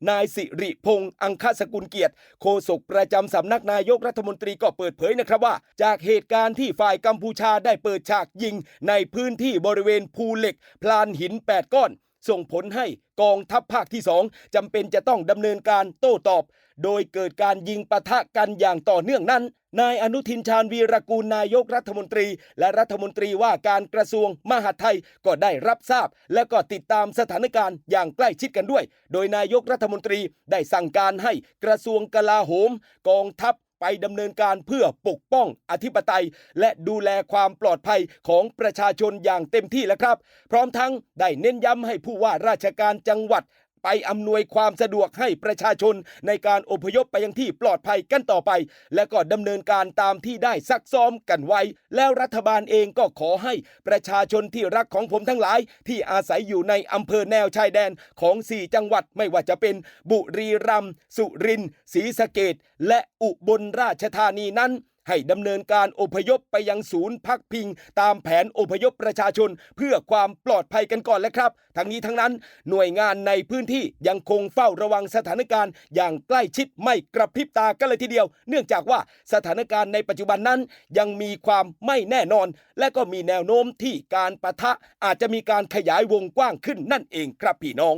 ນາຍ ສິລິພົງ ອັງຄະສະກຸນກຽດ ໂຄສົກປະຈຳສຳນັກນາຍົກລັດຖະມົນຕີ ກໍເປີດເຜີຍ ນະຄັບວ່າ ຈາກເຫດການທີ່ຝ່າຍກັມພູຊາໄດ້ເປີດສາດຍິງໃນພື້ນທີ່ບໍລິເວນພູເຫຼັກ ພລານຫີນ ແປດ ກ້ອນ ສົ່ງຜົນໃຫ້ກອງທັບພາກທີສອງ ຈຳເປັນຈະຕ້ອງດຳເນີນການໂຕ້ຕອບ ໂດຍເກີດການຍິງປະທະກັນຢ່າງຕໍ່ເນື່ອງນັ້ນ ນາຍ ອະນຸທິນ ຊານວີຣະກູນ ນາຍົກລັດຖະມົນຕີ ແລະ ລັດຖະມົນຕີວ່າການກະຊວງມະຫາດໄທ ກໍໄດ້ຮັບຊາບ ແລະ ກໍຕິດຕາມສະຖານະການຢ່າງໃກ້ຊິດກັນດ້ວຍ ໂດຍນາຍົກລັດຖະມົນຕີໄດ້ສັ່ງການໃຫ້ກະຊວງກະລາໂຫມ, ກອງທັບ ໄປດຳເນີນການເພື່ອປົກປ້ອງອະທິປະໄຕ ແລະ ດູແລຄວາມປອດໄພຂອງປະຊາຊົນຢ່າງເຕັມທີ່ແລ້ວຄັບ. ພ້ອມທັງໄດ້ເນັ້ນຢ້ຳໃຫ້ຜູ້ວ່າລາຊະການຈັງຫວັດ ໄປອຳນວຍຄວາມສະດວກໃຫ້ປະຊາຊົນໃນການອົບພະຍົບໄປຍັງທີ່ປອດໄພກັນຕໍ່ໄປ ແລະ ກໍດຳເນີນການຕາມທີ່ໄດ້ຊັກຊ້ອມກັນໄວ້. ແລ້ວລັດຖະບານເອງກໍຂໍໃຫ້ປະຊາຊົນທີ່ຮັກຂອງຜົມທັງຫຼາຍ ທີ່ອາໄສຢູ່ໃນອຳເພີແນວຊາຍແດນຂອງສີ່ຈັງຫວັດ ໄມ່ວ່າຈະເປັນ ບຸລີຣຳ, ສຸລິນ, ສີສະເກດ ແລະ ອຸບົນລາຊະທານີນັ້ນ ໃຫ້ດຳເນີນການອົບພະຍົບໄປຍັງສູນພັກພິງຕາມແຜນອົບພະຍົບປະຊາຊົນເພື່ອຄວາມປອດໄພກັນກ່ອນແລ້ວຄັບ. ທັງນີ້ທັງນັ້ນ ໜ່ວຍງານໃນພື້ນທີ່ຍັງຄົງເຝົ້າລະວັງສະຖານະການຢ່າງໃກ້ຊິດ ໄມ່ກະພຣິບຕາກັນເລີຍທີດຽວ ເນື່ອງຈາກວ່າສະຖານະການໃນປັດຈຸບັນນັ້ນຍັງມີຄວາມໄມ່ແນ່ນອນ ແລະ ກໍມີແນວໂນ້ມທີ່ການປະທະອາດຈະມີການຂະຫຍາຍວົງກວ້າງຂຶ້ນນັ້ນເອງຄັບພີ່ນ້ອງ.